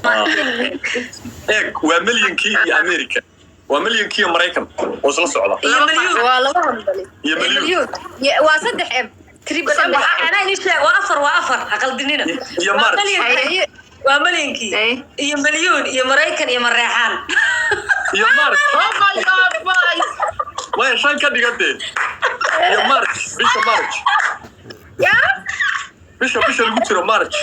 Ah. Eeg, waa milyankii iyo America, waa milyankii iyo Maraykan oo isla socda. Iyo milyuun. Waa laba hambali. Iyo milyuun. Milyuun. Waa saddex M, triple M. Anaa idin sheeg, waa afar, waa afar, aqaldinina. Iyo Waa March. milyankii, waa milyankii iyo milyuun iyo Maraykan iyo Mareexaan. Iyo March. Oh my God, bye. Maya, shan ka dhigatee, iyo March, bisha March. Ya. Bisha lagu jiro March.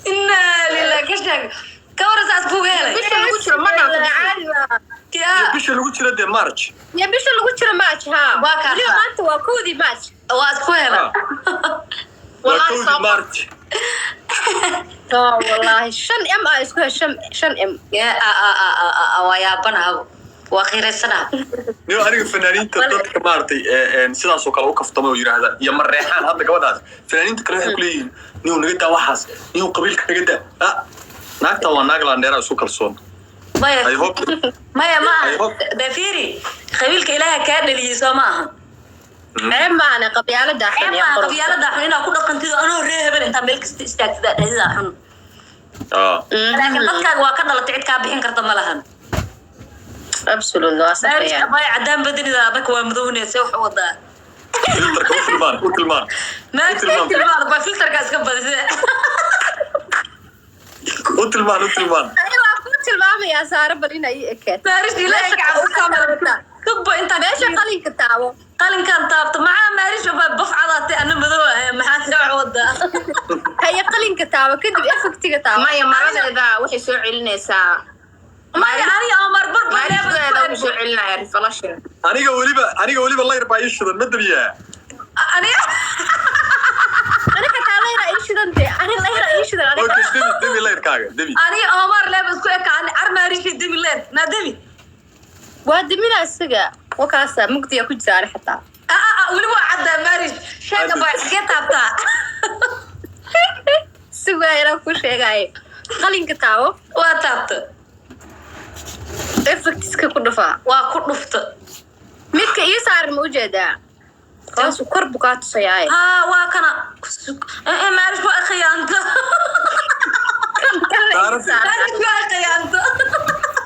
Inaa lilah, ka sheeg, ka waran, saas kugu helay. Bisha lagu jiro ma dhaafto. Caadi waa. Iyo Ya. bisha lagu jiro dee March. Ya, bisha lagu jiro March, ha. Waa kaasa. Weliba maanta waa 1-dii March. Waa isku helay. Ah. Waa Wallahi 1-dii soo. March. Oh, wallahi shan M aa isku heshay, shan, shan M. Ya, waa yaabanahabo, waa qiiraysanaha. Niyo, aniga fanaaniinta dadka maaragtay sidaasoo kale u kaftama oo yidhaahda "iyo Mareexaan", hadda gabadhaas fanaaniinta kale waxay kuleeyihiin, "Niyow, naga daa waxaas, niyow, qabiilka naga daa." Ah, naagta waa naag laandheera isku kalsoon. Maya. I hope. Maya, ma I hope. aha dafiri, qabiilka Ilaaha kaa dhaliyey, soo ma aha? Ceeb maana, qabyaalada xun iyo Ceeb maaha. qurux. Qabyaalada xun inaa ku dhaqantido, anoo ree hebel intaa meel kasta istaagtida dhahdidaa xun. Ah. Laakiin dadkaaga waa ka dhalatay, cid kaa bixin karta ma lahan. Absolutely, waa sax. Maarish. Weeyaan. Abay, cadaan badanida, adaka waa madownaysa, wax u wadaa. Filterka u tilmaan, u tilmaan. Maarish. Tilmaam. Tilmaan baa filterka iska badisay. U tilmaan, u tilmaan. Ani waa ku tilmaamayaa, Saaro, bal inay ii ekeed. Maarish, Ilaahay ka cabso, tugba intaa. Meesha qalinka taabo. Qalinkan taabto maxaa? Maarish baa baf cadaatay, ana madow ah, maxaa see wax wadaa? Haye, qalinka taabo, kadib effectiga taabo. Maya, maradeeda waxay soo celinaysaa. Maya, aniga Omar barbar. Maariishkeeda wuxuu soo celinaya reflection. Aniga weliba layr baa ii shidan, ma dabiyaa? Aniga. Ani xataa layra ii shidante, ani layra ii shidan aniga. Okay, debi, debi layrkaaga, debi. Aniga Omar leeba isku ekaan car. Maarish, demi leer naa demi. Waa dimina isaga, wakaasa mugdiya ku jira ani xataa. Ah, ah, weli waa caddaa. Maarish, sheega baa xagee taabtaa? Sugaa inaan ku sheegaaye, qalinka taabo. Waa taabta. Effectiska ku dhufaa. Waa ku dhufta. Midka ii saaran ma ujeedaa? Kaasu kor buu kaa tusayaaye. Haa, waa kana. Maarish waa khiyaanto. Kan la ii saaran. Maarish waa khiyaanto.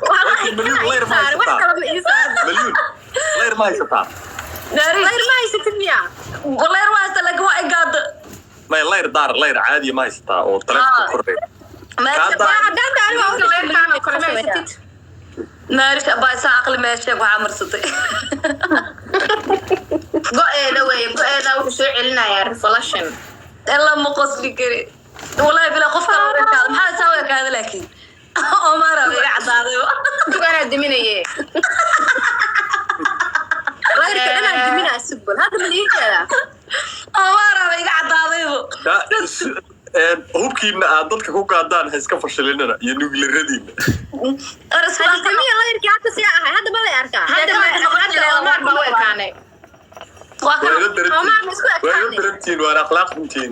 Wallahi, Milyuun kana ii layr ma saaran, wax haysataa? kale ma ii saaran. Milyuun layr ma haysataa? Maarish. Layr ma haysatid miyaa? Layr waa haysta, laakiin waa igaado. May, layr daar, layr caadiya ma haysataa oo taleefonka kordhay? Maarish. Kaa Waa cadaanta, ani waa u Leerkaan oo kale ma haysatid. Maarish abaa, isaa aqli meesheeg waxaa marsatay. Go-eeda weeye, go-eeda wuxuu soo celinayaa reflection. Ella, ma qosli kari wallahi bila. Qof kale u ekaada, maxaa isaa u ekaada? Laakiin Omar iga cadaaday. Duganaa diminaye. Layrka dhanaan diminaa, sugbal hadda ma ii jeedaa? Omar iga cadaadaybo. Hubkiina aad dadka ku gaadaan ha iska fashilinana iyo nuclearadiina. Hadda dimiya layrkii, hadda see ahay? Hadda ma lay arkaa? Hadda hadda Omar baa u ekaanay. Waa Waa ila kan. darantiin. Omar ma isku Waa ila ekaanay? darantiin, waana akhlaaq xuntiin.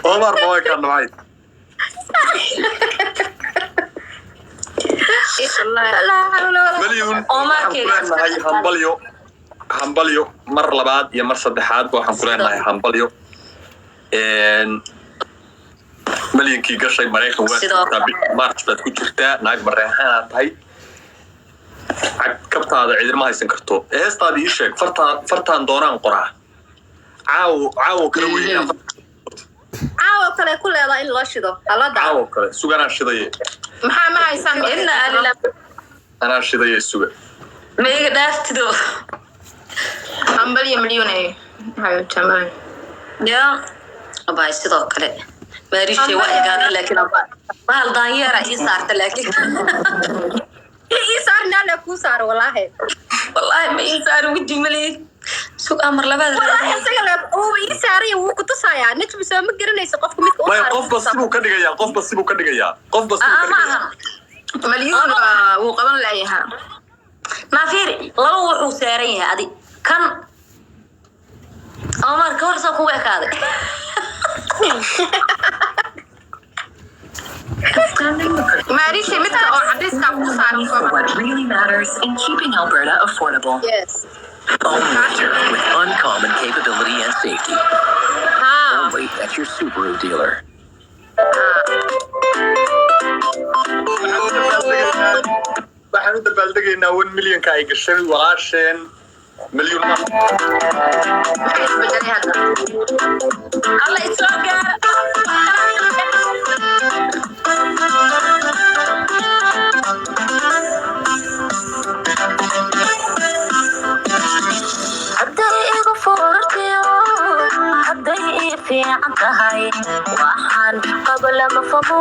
Omar ma way kaan dhacay. Laa xawla walaa Malyuun, Omar waxaan ku leenahay hambalyo, hambalyo mar labaad iyo mar saddexaad ba waxaan ku leenahay hambalyo. Malyankii gashay, Maraykan waa Sidoo jirtaa, bisha March baad ku jirtaa, naag Mareexaanaad tahay, cag kabtaada cidina ma haysan karto. Heestaada ii sheeg, fartaan, fartaan doonaan qoraa, caawo, caawo kale weynaa. Caawo kale ku leedaa in loo shido halada. Caawo kale suga, anaa shidaye. Maxaa ma haysaan? Inna lillahi. Anaa shidaye, suga. Ma iga dhaaftido. Hambalyo milyuun ay xabiibti. Ya abay, sidoo kale Maarishe waa igaada, laakiin abay bahal daanyeera ii saarta, laakiin Ii saar naale, kuu saaro wallaahi. Wallaahi ma ii saar, weji malihi, sug amar labaad. Wallaahi isaga le uu ii saaray, wuu ku tusayaa. Najmi, soo ma garanayso qofka midka u Maya, saaray? qofba sibuu ka dhigayaa, qofba sibuu ka dhigayaa, qofba sibuu ka Ma dhigayaa. Aha. Malyuun wuu qaban layahaa. Naafiir laba wuxuu saaran yahay adi kan Omar ka hor saa kugu ekaaday. Maarisha, midka oo cadayskaa kuu saaran For soo what really matters in keeping Alberta affordable. Yes. A winter with uncommon capability and safety. Haa. Only at your Subaru dealer. Waxaan u dabaaldegaynaa 1 millionka ay gashay walaasheen milyun. Maxay isbedelay hadda? Alla isoo gaara. Hadday igu furtiyo, hadday ii fiican tahay, waxaan qabo lama famo,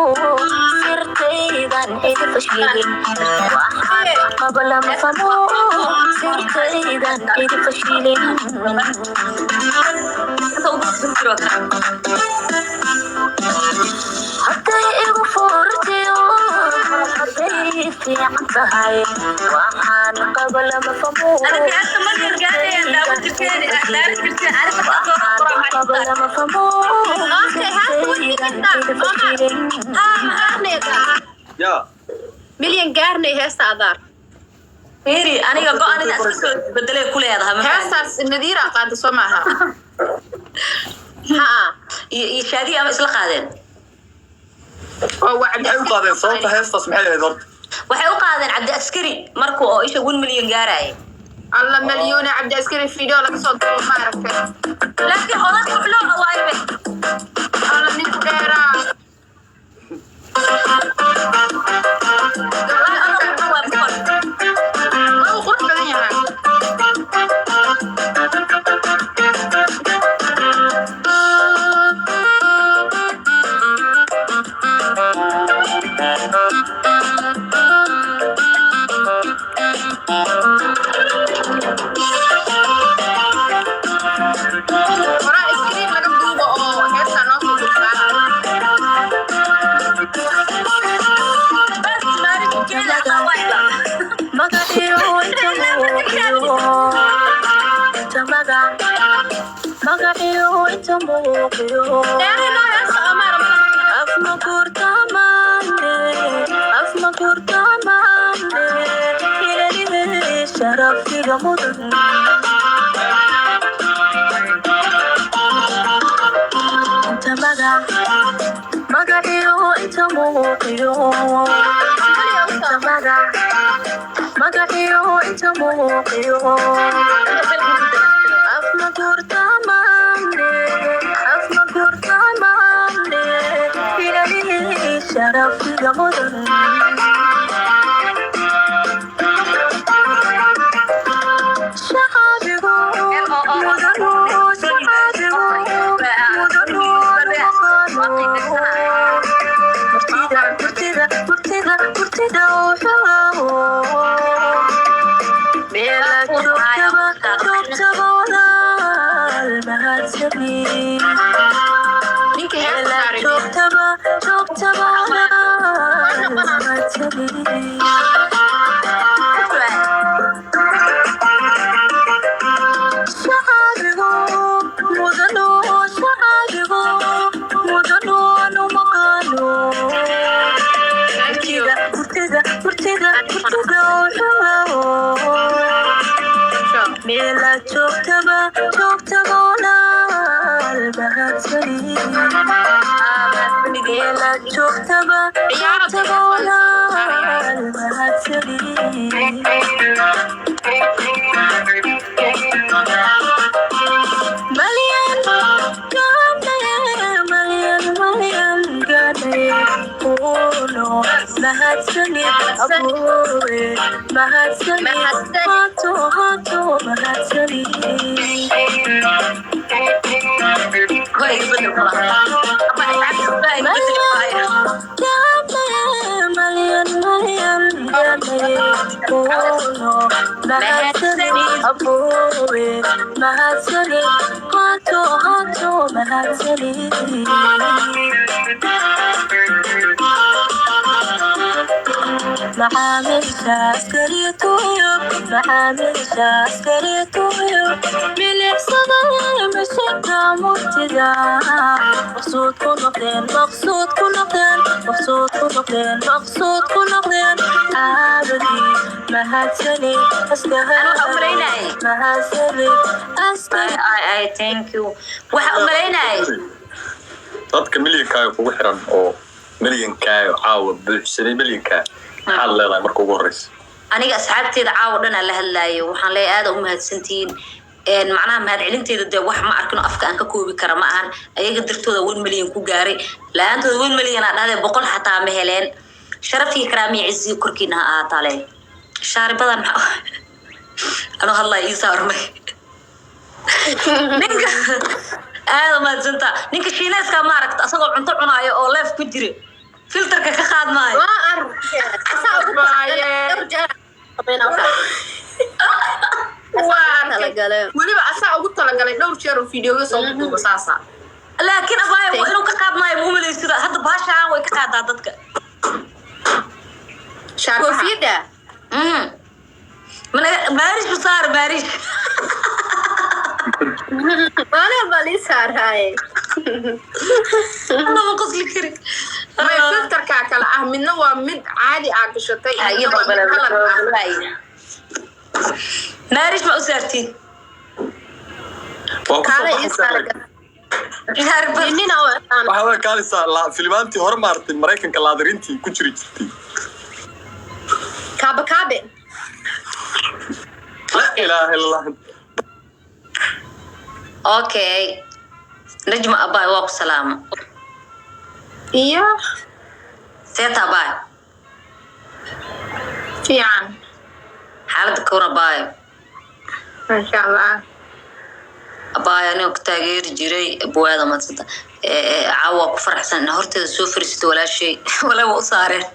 sirtaydan cidi fashilin. Waxaan qabo lama famo, sirtaydan cidi fashilin. Inta ugu jiro. Hadday igu furtiyo, hadday ii fiican tahay, waxaan qabo lama famo. Adiga heesta markay gaadhayaan daawan jirteen, daaran jirteen, aniga markaan soo Waxaan qoraa. qabo lama famo. Okay, heesta way sirtaydan dhigtaa. cidi fashilin. Gaarnayda. Ya. Milyan gaarnay heesta adaar. Fiiri, aniga go-aan inaan iska soo bedelay ku leedahay ma fahantin. Heestaas Nadiira qaada, soo maaha? Haa. Iyo Shaadiya ama isla qaadeen. Oo waa Maxay u qaadeen? Sababta heestaas maxay ahayd horta? Waxay u qaadeen Cabdi Askari markuu oo isha 1 million gaarayay. Alla, malyuuna Cabdi Askari video laga soo duubo, ma aragtay? Laakiin odag wuxuu awaaybe. Alla, ninku dheeraa. Waa uu qurux badan yahay. Horaa screen laga duubo oo heestaa noo soo durtaa. Bas maalinkeeda awaayba. Magaciyo inta muuqiyo, inta magac, magaciyo inta muuqiyo. Dheerino heesta Omar. Afma kurtamane, afma kurtamane, ilalihe sharafiga mudan. Inta magac, magaciyo inta muuqiyo, inta magac, magaciyo inta muuqiyo. Afma kurtamane, afma kurtamane, ilalihe sharafiga mudan. Shacbigu mudanu, shacbigu mudanu maqano. Murtida, murtida, murtida, murtida wuxuu meela joogtaba, joogtaba walaal mahadsani. Ninka heesta Meela saaray. joogtaba, joogtaba walaal mahadsani. Shacbigu mudanu, shacbigu mudanu maqano. Thank you. Murtida, murtida, murtida wuxuu Sure. meela joogtaba, joogtaba walaal mahadsani. Meela joogtaba, joogtaba walaal mahadsani. Malyan gaadhaye, malyan, malyan gaadhaye, uno mahadsani abuure, mahadsani hato hato mahadsani. Go-iga bedel kala. Malyan gaadhaye, malyan, malyan gaadhaye, uno mahadsani abuure, mahadsani hato hato mahadsani. Macaamiisha askariyatuyo, macaamiisha askariyatuyo, milicsada mashinka murtida, maqsuud ku noqdeen, maqsuud ku noqdeen, maqsuud ku noqdeen, maqsuud ku noqdeen. Caabudi mahadsani. Waxaan u malaynayay. Mahadsani askari. Ay, thank you. Waxa u malaynayay. Dadka milyankaaga kugu xiran oo milyankaaga caawa buuxsaday, milyankaa maxaad leedahay marka ugu horeysa? Aniga asxaabteeda caawa dhan aan la hadlaayo, waxaan leeyahay aada u mahadsantihiin. Macnaha mahadcelinteeda dee wax ma arkino, afka aan ka koobi kara ma ahan. Ayaga dartooda 1 million ku gaaray, la-aantooda 1 million aa dhahdee 100 xataa ma heleen. Sharaf iyo karaamiyo ciziyo korkiina ha ahaataa. Le shaaribadan maxaa anoo hadlaya ii saarmay. Ninka aada mahadsantaa, ninka Shiineeska ma aragta asagoo cunto cunaayo oo live ku jira, filterka ka qaad maayo. Waa arkay. Asaa ugu dhowr jeer sameynaa waxaa. Waa arkay. Talagaleen. Weliba asaa ugu talagalay dhowr jeer oo fiidiyoga soo duuba saasa. Laakiin abaayo, waa inuu ka qaad maayo, ma umalaysida hadda baashaan way ka qaadaa dadka. Shaarbaha. Koofiyadda. Maarish u saar, maarish. Maalin walbaa lii saaraaye. Lama qosli kari. May, filterkaa kale ah, midna waa mid caadi aa gashatay, midna waa mid kalar ah. Maarish ma u saartiin? Waa kusoo Kaale ii baxaysaa. saar. Nina oo aan. Waxaa way kaalaysaa filimaantii hore maartay Maraykanka laadarintii ku jiri jirtay. Kaaba kaabe. La ilaaha illa Allah. Okay, Najma abaay, waa ku salaamo. Iyo. Seeta abaay? Fiican. Xaaladda kawr abaay? Maasha Allah. Abaay, anigoo ku taageeri jiray buwaada madsanta, caawa waa ku faraxsan ina horteeda soo fariisato walaashay. Walaa waa u saareen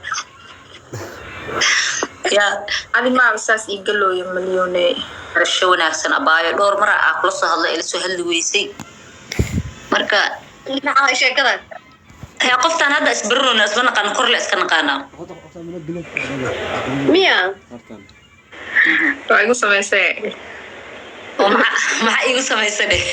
ya. Adi maaba saas ii galooyo malyoone. Barasho wanaagsan abaayo. Dhowr mar aa kula soo hadlay, ila soo hadli weysay marka. Maxaa sheekada? Hee, qoftaan hadda isbaranona, isma naqaan, korle iska naqaanaa. Miya? Waa igu samaysay. Oo maxaa iigu samaysa dheh?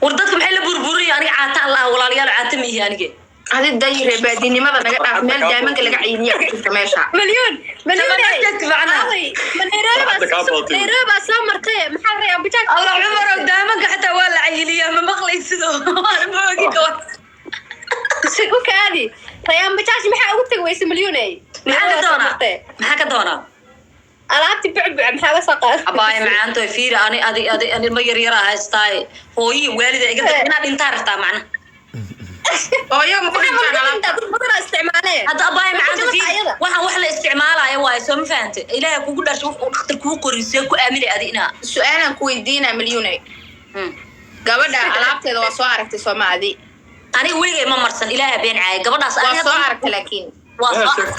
War dadka maxay la burburinaya? Aniga caata allah, walaalayaal, caata miihi anige. Adi dayre baadinimada naga dhaaf, meel daamanka laga cayiniya ku jirta meesha. Malyoon. Malyoon. Tabanaa macnaha. Aaway, ma Nairobi baa Hadda kaa badatay. Nairobi baa soo martay. Maxaa rabaa bajaaj? Allah, Cumarow, daamanka xataa waa la cayiliyaa, ma maqlaysido? Ma ogi kawar. U kaadi. Rayaan bajaaj maxaa ugu tagi weyse malyoon ay? Maxaa ka doonaa? Maxaa ka doonaa? Alaabti bucbuc maxaa ga soo qaaday? Abaayo macaantoy, fiiri, ani adi adi ani ma yar yara haystaaye, hooyi waalida iga dar inaad dhintaa rabtaa macna. Hooyo ma ku dhintaan alaabta? Dad badan isticmaalee. Hadda abaayo macaanta, Maxaa fiiri, ayada? waxaan wax la isticmaalayo waaye, soo ma fahante? Ilaahay kugu dhashay, wax uu dhakhtar kuu qorin see ku aaminay adi inaa? Su-aalaan ku weydiinaa malyuune. Gabadha alaabteeda waa soo aragtay sooma adi? Aniga weligay ma marsan, ilaaha been caaya gabadhaas. Waa Aniga soo aragtay laakiin. Waa soo.